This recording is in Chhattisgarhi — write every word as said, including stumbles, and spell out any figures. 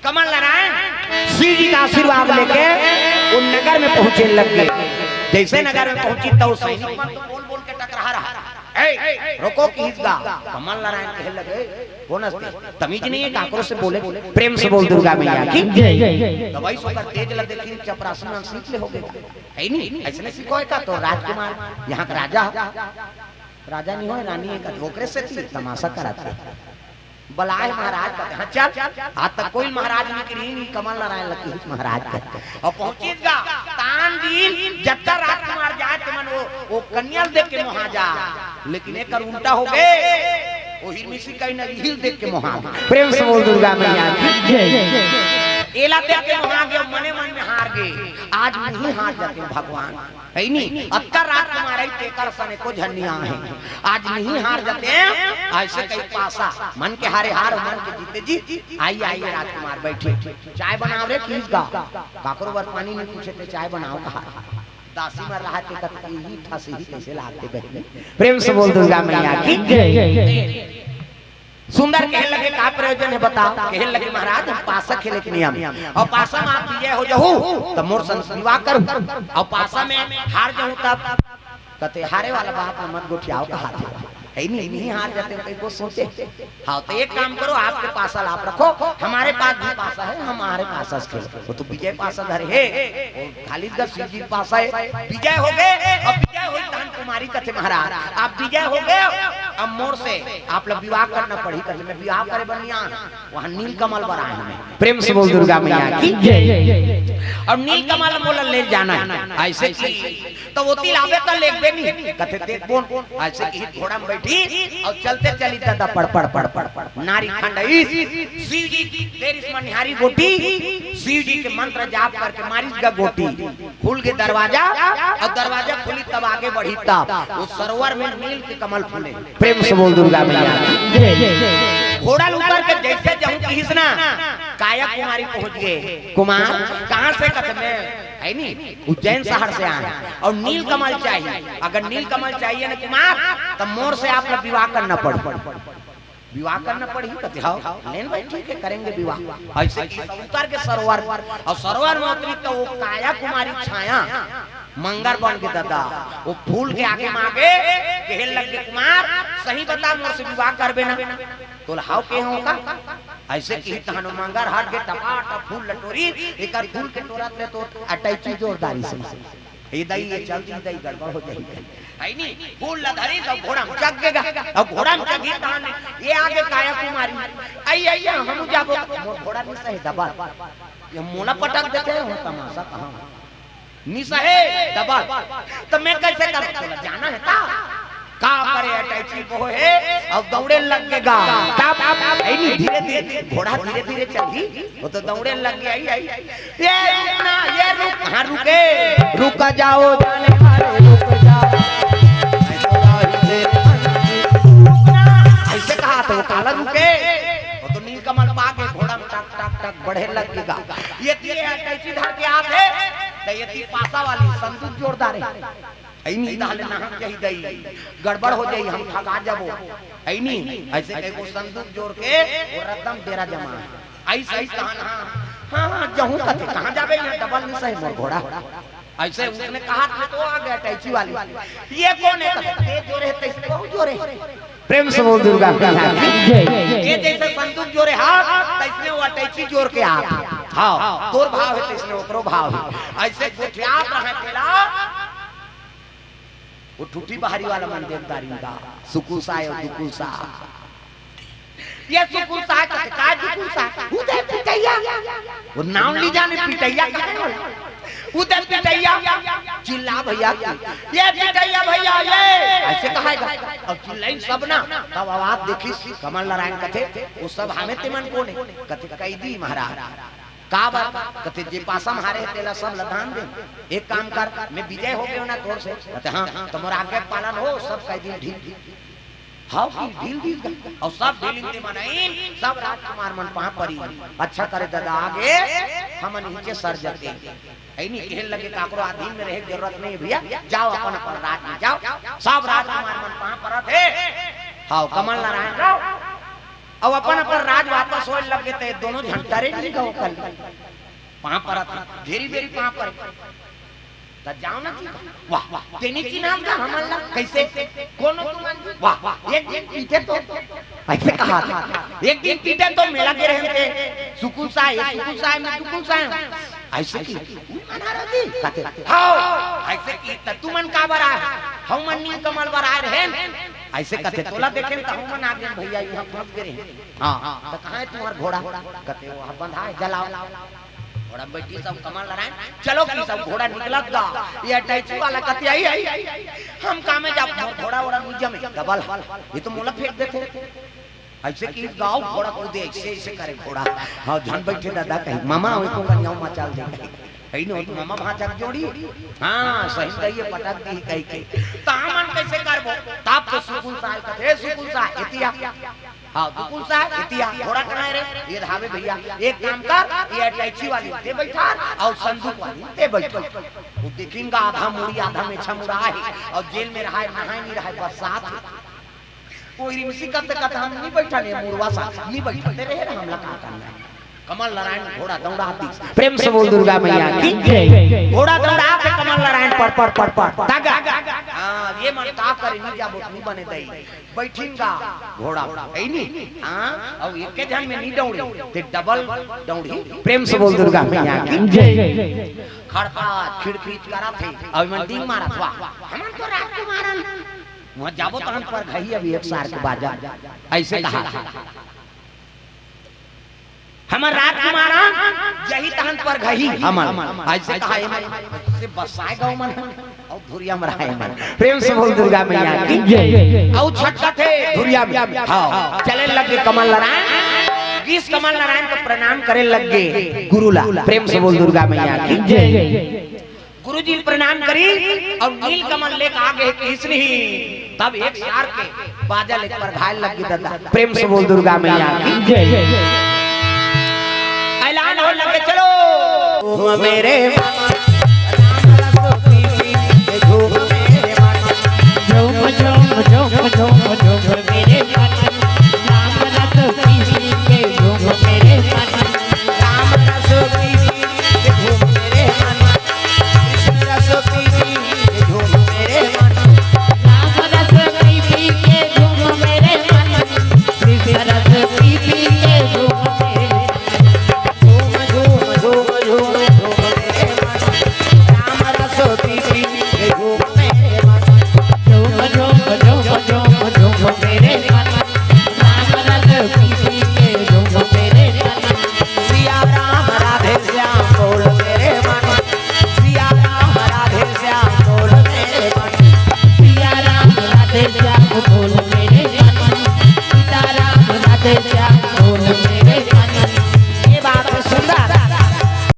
कमल नारायण शिव जी का आशीर्वाद लेके वो नगर में पहुंचे लग गए। जैसे नगर में पहुंची तो सैनिक मन तो बोल बोल के टकरा रहा, "ए, रोको।" किहिस गा। कमल नारायण कहे लगे, "कौन हस्ती? तमीज नहीं है काकरो से बोले।" प्रेम से बोल दुर्गा मैया की। जय। दवाई सोकर तेज ल देखी, चपरासी मन सीख ले हो गए। है नहीं, ऐसे नहीं सीखो है का? तो राजकुमार यहाँ का राजा, राजा नहीं हो, रानी है का? ओकरे से थी तमाशा कराते। बलाए महाराज का, "हाँ, चल।" आज तक कोई महाराज नहीं करी, नहीं कमल नारायण लकी महाराज का। और पहुंचिस गा, तान दिन जत्ता राजकुमार जाए, ते मन वो, वो कन्या ल देख के मोहा जा, लेकिन एकर उल्टा हो गए। वो हिरमिसी कहीं ना हिल देख के मोहा। प्रेम से बोल दुर्गा मैया की। जय। एला देख के मोहा गए, मने मन में हार गए। आज नहीं हार जाते भगवान। है नी, अतका राजकुमार आई, तेकर सने को झनिया है। आज नहीं हार जाते हैं, ऐसे कई पासा। मन के हारे हार, मन के जीते जीत। आइए, आइए राजकुमार, बैठिए। चाय बनाव रे, किहिस गा। काकरो बर पानी नहीं पूछे थे, चाय बनाव कहा। दासी मर रहा थे, कत यही था, सही कैसे लागते बहनी। प्रेम से बोल दुर्गा मैया की। जय। सुंदर कहे लगे, "का प्रयोजन है बताओ?" कहे लगे, "महाराज, हम पासा खेले के नियम, और पासा में आप विजय हो जाहू, तो मोर संग विवाह करू, और पासा में हार जाहू तब।" कते हारे वाला बात में मत गोठियाओ, कहा थे, है नहीं, नहीं हार जाते, कई को सोचे। हाँ, तो एक काम करो, आपके पासा ला आप रखो, हमारे पास भी पासा है, हम हमारे पासा से खेलो। वो तो विजय पासा धरे है, वो खालिद का शिव जी पासा है, विजय हो गए। अब विजय हो, धन कुमारी कथे, "महाराज, आप विजय हो गए, अब मोर से आप लोग विवाह करना पड़ी।" कथे, "मैं विवाह करे बनिया, वहाँ नीलकमल बर आए हैं।" प्रेम से बोल दुर्गा मैया की। जय। और नीलकमल मोला ले जाना है। ऐसे की तो वो तिल आवे तो लेबे नहीं। कथे, "देखबो।" ऐसे की घोड़ा में बैठी और चलते चली दादा, पड़, पड़, पड़, पड़, पड़। नारी खंड इस शिव जी की देर इस मनिहारी गोटी, शिव जी के मंत्र जाप करके मारिस गा गोटी। खुल के दरवाजा, और दरवाजा खुली तब आगे बढ़ी तब वो सरोवर में नील के कमल फूले। प्रेम से बोल दुर्गा मैया की। घोड़ा ल उतर के जैसे जहूं किहिस ना, काया कुमारी पहुंच गए। "कुमार, कहाँ से?" कथे, "मैं है नी, उज्जैन शहर से आए हैं और नील कमल चाहिए। अगर नील कमल चाहिए ना कुमार, तो मोर से आप लोग विवाह करना पड़ी।" विवाह करना पड़ी? कथे, "हाँ।" "लेन भाई, ठीक है, करेंगे विवाह।" ऐसे की उतर के सरोवर, और सरोवर में उतरी तो वो काया कुमारी छाया मंगर बन के दादा, वो फूल के आगे मागे कहे लग के, "कुमार, सही बता, मोर से विवाह करबे ना?" तो "हाँ, के हो का?" ऐसे की तहन मंगर हट के टपा टप फूल ल टोरी, एकर फूल के टोरत ले तो अटैची जोरदारी से। "ए दाई, ये चल दी दाई, गड़बड़ हो जाही।" है नी, फूल ल धरी तो घोड़ा में चघ गेगा, और घोड़ा में चघी तहन ये आगे काया कुमारी, "आई, आई, हम जाबो।" "मोर घोड़ा नहीं सहे दबा, ये मोला पटक देते हैं, तमाशा कहाँ।" "नहीं सहे दबा, तो मैं कैसे करूँ?" "तोला जाना है का?" का करे, अटैची बोहे और दौड़े लग गेगा। तब, तब, है नी, धीरे धीरे, घोड़ा धीरे धीरे चली, वो तो दौड़े लग गया, "आई, आई, ये रुक ना, ये रुक।" "हाँ, रुके।" "रुका जाओ, जाने वाले, रुक जाओ।" ऐसे कहा तो वो काला रुके, वो तो नीलकमल पा के घोड़ा में टक, टक, टक बढ़े लग गेगा। ये दिए है, कैंची धर के आत है, तो ये ती पासा वाली संदूक जोरदार है। ऐ नी, इधर ले नहक जाही दई, गड़बड़ हो जाही, हम ठगा जाबो। ऐ नी, ऐसे कई को संदूक जोर के वो रद्दम डेरा जमा है। ऐसे ही कहा ना, "हाँ, हाँ, जहूँ कथे, कहाँ जाबे, यहाँ डबल नहीं सही मोर घोड़ा।" ऐसे उसने कहा तो आ गया अटैची वाली, "ये कौन है?" कथे, "ये जोरे है, तैसने वो जोरे।" प्रेम से बोल दुर्गा मैया की। ये जैसे संदूक जोरे हाथ, तैसने वो अटैची जोर के हाथ। हाँ, तोर भाव है, तैसने ओकरो भाव है। ऐसे गोठियात रहे तेला, वो ठूठी बाहरी वाला मन देख दारिंदा, सुकुसा है, दुकुसा। ये सुकुसा है, कथे, "का दुकुसा?" "उदय पिटैया।" वो नाम ली जाने पिटैया कहे वाला। "उदय पिटैया।" चिल्ला भैया की, "ये पिटैया भैया, ये।" ऐसे कहेगा। और चिल्लाई सब ना, तब आवाज देखिस, कमल नारायण कथे, "वो सब हमें तिमन कौन है?" कथे, "कैदी महाराज।" "काबर?" कथे, "जे पासा म हारे हे, तेला सब ल दान दे। एक काम कर, मैं विजय हो गयो ना तोर से।" कथे, "हाँ।" "तो मोर आज्ञा पालन हो, सब कैदी ढील।" "हाँ, की ढील दीस।" और सब ढील ते मन आइन, सब राजकुमार मन पाँव परी। "अच्छा करे दादा, आगे हमन नीचे सर जाते।" ऐ नी, कहे लगे, "काकरो अधीन में रहे के जरूरत नहीं है भैया, जाओ अपन अपन राज में जाओ।" सब राजकुमार मन पाँव परत हे। हाँ, कमल नारायण जाओ। अउ अपन अपन राज वापस होए लगे, ते दोनों झन डरे नहीं गो कल। पाँव परत हे, घेरी बेरी पाँव परत। त जाव ना जी। वाह, वाह, तेनी चिन्हात का हमन ला? कइसे? कोनो तुमन? वाह, वाह, एक दिन पीटे तो। अइसे कहा था। एक दिन पीटे तो मेला गे रहेन ते। सुकुल साय, सुकुल साय, मैं दुकुल साय। अइसे कि, "उमन हरो जी?" कथे, "हव।" अइसे कि, "त तुमन काबर आय?" "हमन नील कमल बर आय रहेन।" अइसे कथे, "तोला देखेन त हमन आ गेन भइया, इहाँ फंस गे रहेन।" हाँ, त कहाँ हे तुम्हर घोड़ा? कथे, "वो बंधा हे, जलाव।" घोड़ा बइठी सब कमल नारायण, चलो कि सब घोड़ा निकलत गा। ये अटैची वाला कथे, "आई, आई, आई, हम कामे जाब, मोर घोड़ा ओड़ा नइ जमे, डबल हे, ये तो मोला फेंक देथे।" अइसे कि गाँव घोड़ा कूदे, अइसे, अइसे करे घोड़ा। हाँ, झन बइठे दादा कही, "मामा, ओए को कनियाव मचाल दे।" कही, "नहीं, तो मामा भांचा के जोड़ी।" हाँ, सही कहिए, पटक दी कही के। त हमन कइसे करबो? तब तो सुकुल साय कथे, "ए सुकुल साय, एतिया।" हाँ, दुकुल साय, एतिया, घोड़ा कहाँ हे रे? ये धावे भइया, एक काम कर, ये अटैची वाली ते बइठार अउ संदूक वाली ते बइठार। वो देखेन गा आधा मुड़ी, आधा मेछा मुड़ा हे, अउ जेल में रहाय, नहाय नहीं रहाय, बरसात हे। वो रिमसी कथे, कथे हम नहीं बइठन, ये मुड़वा सा नहीं बइठन, ते रहे रे, हमला का करना हे? कमल नारायण घोड़ा दौड़ा दिस। प्रेम से बोल दुर्गा मैया की जय। घोड़ा दौड़ा के कमल नारायण पड़, पड़, पड़, पड़, तागा। हाँ, ये मन का करे, नहीं जाबो, नहीं बने दई। बइठिन गा घोड़ा, हे नी? हाँ, अउ एके झन में नहीं दौड़ी, ते डबल दौड़ी। प्रेम से बोल दुर्गा मैया की जय। खड़का खिड़पीट करत हे, अउ मन डींग मारत, "वाह, हमन तो राजकुमारन।" वहाँ जाबो तहन परघाही अभी एक सार के बाजा। अइसे कहा, "हमर राजकुमारन जही तहन परघाही हमन।" अइसे कहा, "एमन से बसाए गो मन।" अउ धुरिया म रहा हे मन। प्रेम से बोल दुर्गा मैया की जय। अउ छटकत हे धुरिया में। हाँ, चले लगे कमल नारायण। गिस कमल नारायण को प्रणाम करे लगे गुरु ला। प्रेम से बोल दुर्गा मैया की जय। गुरु जी प्रणाम करी अउ नील कमल लेके आगे हे किसनी। तब एक सार के बाजा लेके परघाय लगे दादा। प्रेम से बोल दुर्गा मैया की जय। ऐलान हो लगे, चलो। ओ मेरे मन, राम रस पी पी के झूम मेरे मन। झूम, झूम, झूम, झूम, झूम मेरे मन। राम रस पी पी के झूम मेरे मन। राम रस पी पी के झूम मेरे मन। कृष्ण रस पी पी के झूम मेरे मन। राम रस पी पी के झूम मेरे मन। कृष्ण रस पी पी के झूम मेरे मन। झूम, झूम, झूम, झूम, झूम मेरे मन। राम रस पी पी के झूम मेरे मन। झूम, झूम, झूम, झूम, झूम मेरे मन। राम रस पी पी के झूम मेरे मन। सिया राम राधे श्याम बोल मेरे मन। सिया राम राधे श्याम बोल मेरे मन। सिया राम राधे श्याम बोल मेरे मन। सीता राम राधे श्याम